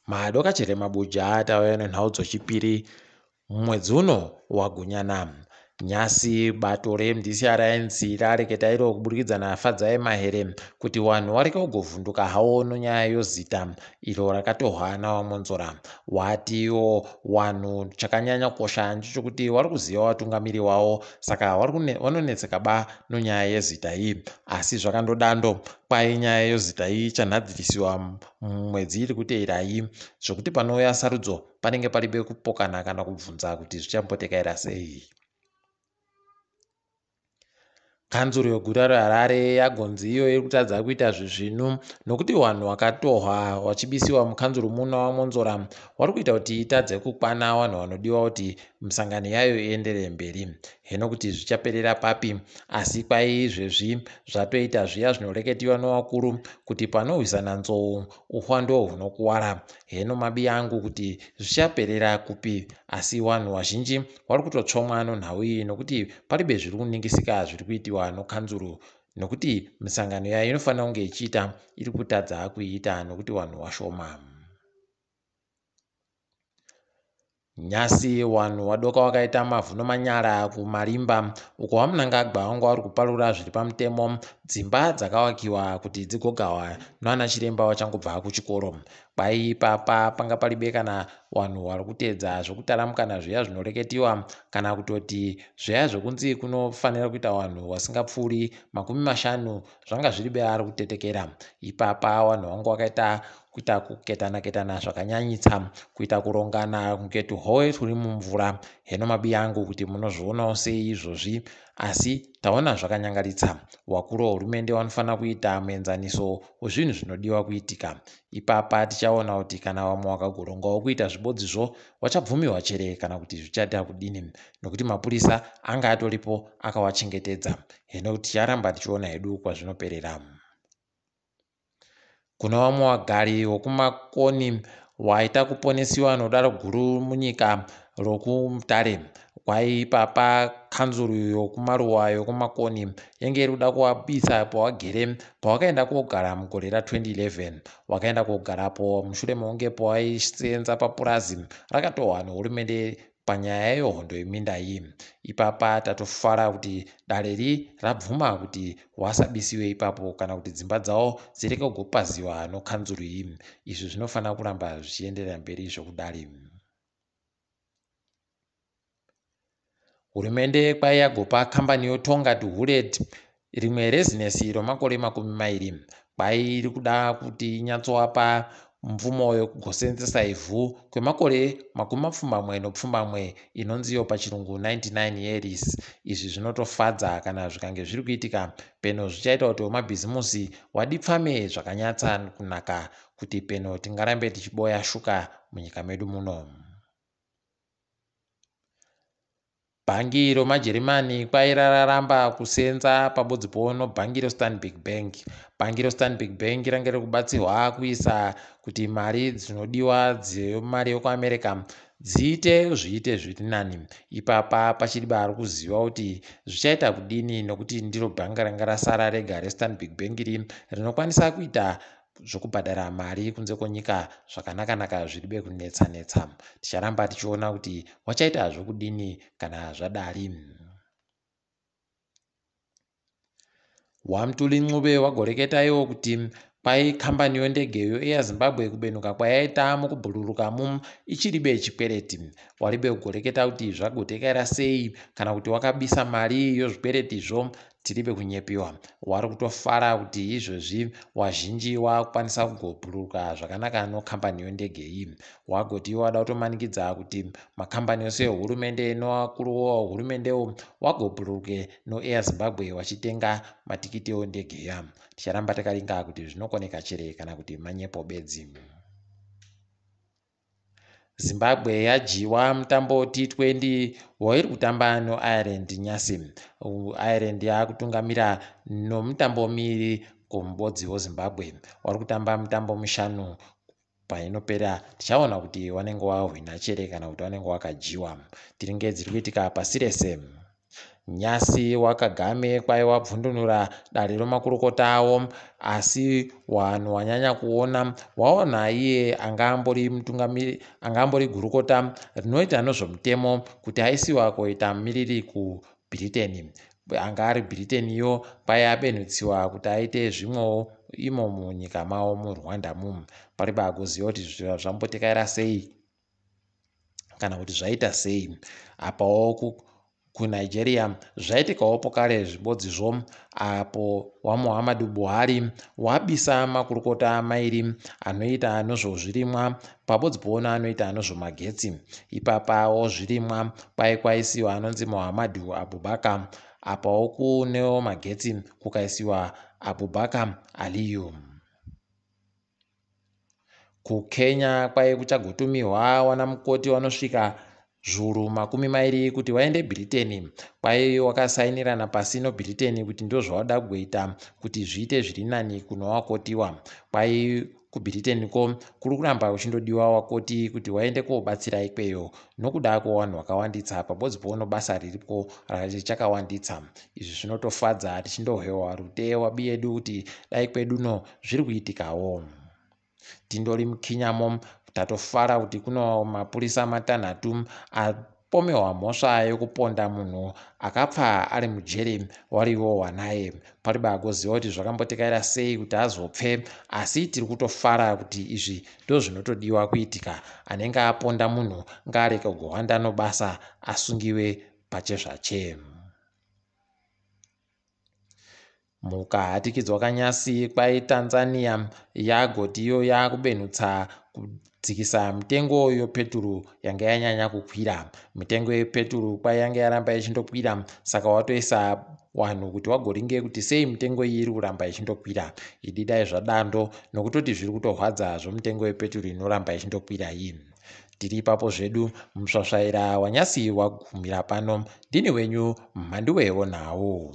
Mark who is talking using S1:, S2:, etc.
S1: Madoka chere mabuja tauya nenhau dzochipiri mumwedzi uno waGunyana. Nyasi bato reMDC Alliance rareketa iro kuburikidza naFadzai Mahere kuti wanhu wareke kugovhunduka hawo nonyaya yozita iro rakatohwa naVaMwonzora. Watiwo wanhu chakanyanya kukosha ndechokuti wari kuziva watungamiri wawo saka wanonetseka ba nonyaya yezita iyi. Asi zvakandodando kwai nyaya yozita iyi ichanhadzirisiwa mumwedzi iri kuteera iyi zvokuti panouya sarudzo panenge paribe kupokana kana kubvunza kuti zvichambotekaira sei. Kanzuru yeguta reHarare yagonzi iyo iri kutadza kuita zvisvinu nokuti vanhu vakatohwa vachibisiwa mukanzuru muno vaMwonzora vari kuita kuti itadze kukwana vanhu vanodiwa kuti misangano yayo ienderere mberi. Heno kuti zvichaperera papi asi kwai izvezvi zvatoita zviya zvinoreketiwa nevakuru kuti panorwisana nzou uhwa ndohunokuwara. Heno mabi angu kuti zvichaperera kupi asi wanhu wazhinji wari kutotsvomwa nonhau iyi nokuti paribe zviri kuningisika zviri kuitiwa nokanzuru nokuti misangano yayo inofanira kunge ichiita iri kutadza kuiita nokuti wanhu washoma. Nyasi wanhu wadoka wakaita mavhu nomanyara kumarimba uko vaMnangagwa vanga vari kuparura zviri pamutemo dzimba dzakawakiwa kuti dzigogawa nana chiremba vachangobva kuchikoro. Kwai ipapa panga paribe kana wanhu wari kuteedza zvokutaramukana zviya zvinoreketiwa kana kutoti zviya zvokunzi kunofanira kuita wanhu wasingapfuuri 50 zvanga zviribe ari kutetekera. Ipapa wanhu wanga wakaita kuita kuketana ketana zvakanyanyitsa kuita kurongana kunge tuhowe turi mumvura. Heno mabi angu kuti munozvionawo sei izvozvi asi taona zvakanyangaritsa. Wakuru wehurumende wanofanira kuita muenzaniso wezvinhu zvinodiwa kuitika. Ipapa tichaona kuti kana vamwe vakagorongawo kuita zvibodzizvo wachabvumiwa chere kana kuti zvichaita kudini nokuti mapurisa anga atoripo akawachengetedza. Heno ticharamba tichiona hedu kwazvinoperera. Kune vamwe vagari vokuMakoni waita kuponesiwa nodaro guru munyika rokuMutare. Kwai ipapa kanzuru yokumaruwa yokuMakoni yenge iri kuda kuvabisa pawagere pawakaenda kogara mugore ra2011. Wakaenda kogarapo mushure mekunge pawaisenza papurazi rakatohwa nehurumende panyaya yehondo yeminda iyi. Ipapa tatofara kuti dare ri rabvuma kuti wasabisiwe ipapo kana kuti dzimba dzavo dzirege kugopaziwa nokanzuru iyi. Izvi zvinofanira kuramba zvichienderera mberi zvokudari. Hurumende kwai yagopa kambani yoTongaat Hulett rimwe rezinesi romakore 20. Kwai iri kuda kuti inyatsowapa mvumo yekugosenzesa ivhu kwemakore 77 inonziyo pachirungu 99 years. Izvi zvinotofadza kana zvikange zviri kuitika peno zvichaita kuti wemabhizimusi wadipfame zvakanyatsa kunaka kuti peno tingarambe tichiboya shuka munyika medu muno. Bhangi romaJerimani kwai rararamba kusenza pabodzi pono bhangi reStanbic Bank. Bhangi reStanbic Bank range riri kubatsirwa kuisa kuti mari dzinodiwa dzemari yokuAmerica dziite zviite zviri nani. Ipapa pachiri bari kuziva kuti zvichaita kudini nokuti ndiro bhangi ranga rasara rega reStanbic Bank iri rinokwanisa kuita zvokubhadhara mari kunze kwenyika zvakanaka-naka zviribe kunetsa-netsa. Ticharamba tichiona kuti wachaita zvokudini kana zvadari. WaMtuli Ncube wagoreketa iwo kuti kwai kambani yondege yoAir Zimbabwe kubenuka kwayaita mukubhururukamu ichiribe chikwereti. Waribe kugoreketa kuti zvagotekaira sei kana kuti wakabisa mari yozvikweretizvo tiribe kunyepiwa. Wari kutofara kuti izvozvi wazhinji wakwanisa kugobhururuka zvakanaka nokambani yondege iyi. Wagoti wada kutomanikidza kuti makambani ose ehurumende noakuru ehurumendewo wagobhururuke noAir Zimbabwe wachitenga matikiti ondege ya. Ticharamba takaringa kuti zvinokoneka chere kana kuti manyepo bedzi. Zimbabwe yadyiwa mutambo T20 wairi kutamba noIreland nyasi. Ireland yakutungamira nomutambo miviri kumubodzi weZimbabwe. Wari kutamba mutambo mishanu painopera tichaona kuti wanenge wahwina chere kana kuti wanenge wakadyiwa. Tiringe dziri kuitika pasi rese. Nyasi waKagame kwai wabvundunura dare romakurukota awo asi wanhu wanyanya kuona waona iye anga ambori mutungamiri anga ambori gurukota rinoita nezvomutemo kuti aisiwa koita mumiriri kuBritain. Anga ari Britain yo kwai abenhutsiwa kuti aite zvimwewo imo munyika mavo muRwanda mu. Paribe agoziva kuti zvambotekaira sei kana kuti zvaita sei. Apawo kuNigeria zvaitikawo pokare zvibodzizvo apo waMuhammadu Buhari wabisa makurukota mairi anoita nezvezvirimwa pabodzi poona anoita nezvemagetsi. Ipapawo zvirimwa kwai kwaisiwa anonzi Muhammadu Abubakar apawo kunewo magetsi kukaisiwa Abubakar Aliyu. KuKenya kwai kuchagotumirwa wanamukoti vanosvika zviuru 20 kuti vaende Britain. Kwai wakasainirana pasi noBritain kuti ndozvavada kugoita kuti zviite zviri nani kunowakotiwa. Kwai kuBritain ko kuri kuramba kuchindodiwa wakoti kuti waende kobatsira ikweyo nokuda kwevanhu vakawanditsa pabodzi poono basa riripo richakawanditsa. Izvi zvinotofadza tichindohwewa rute wabi yedu kuti dai kweduno zviri kuitikawo. Tindori muKinyamo tatofara kuti kuno mapurisa matanhatu apomewa mhosva yekuponda munhu akapfa ari mujeri wariwo wanaye. Paribe agoziva kuti zvakambotekaira sei kuti azopfe asi tiri kutofara kuti izvi ndozvinotodiwa kuitika. Anenge aponda munhu ngaarege kuhwanda nobasa asungiwe pachezvache. Mukahatikidzwa kanyasi kwai Tanzania yagoti iyo yakubenhutsa kudzikisa mitengo yepeturu yanga yanyanya kukwira. Mitengo yepeturu kwai yanga yaramba ichindokwira saka watoisa wanhu kuti wagoringe kuti sei mitengo iyi iri kuramba ichindokwira. Idi dai zvadando nokutoti zviri kutorwadza zvomutengo wepeturu inoramba ichindokwira iyi. Tiri ipapo zvedu musvasvaira wanyasi wagumira pano. Ndini wenyu Mhanduwe Wonhau.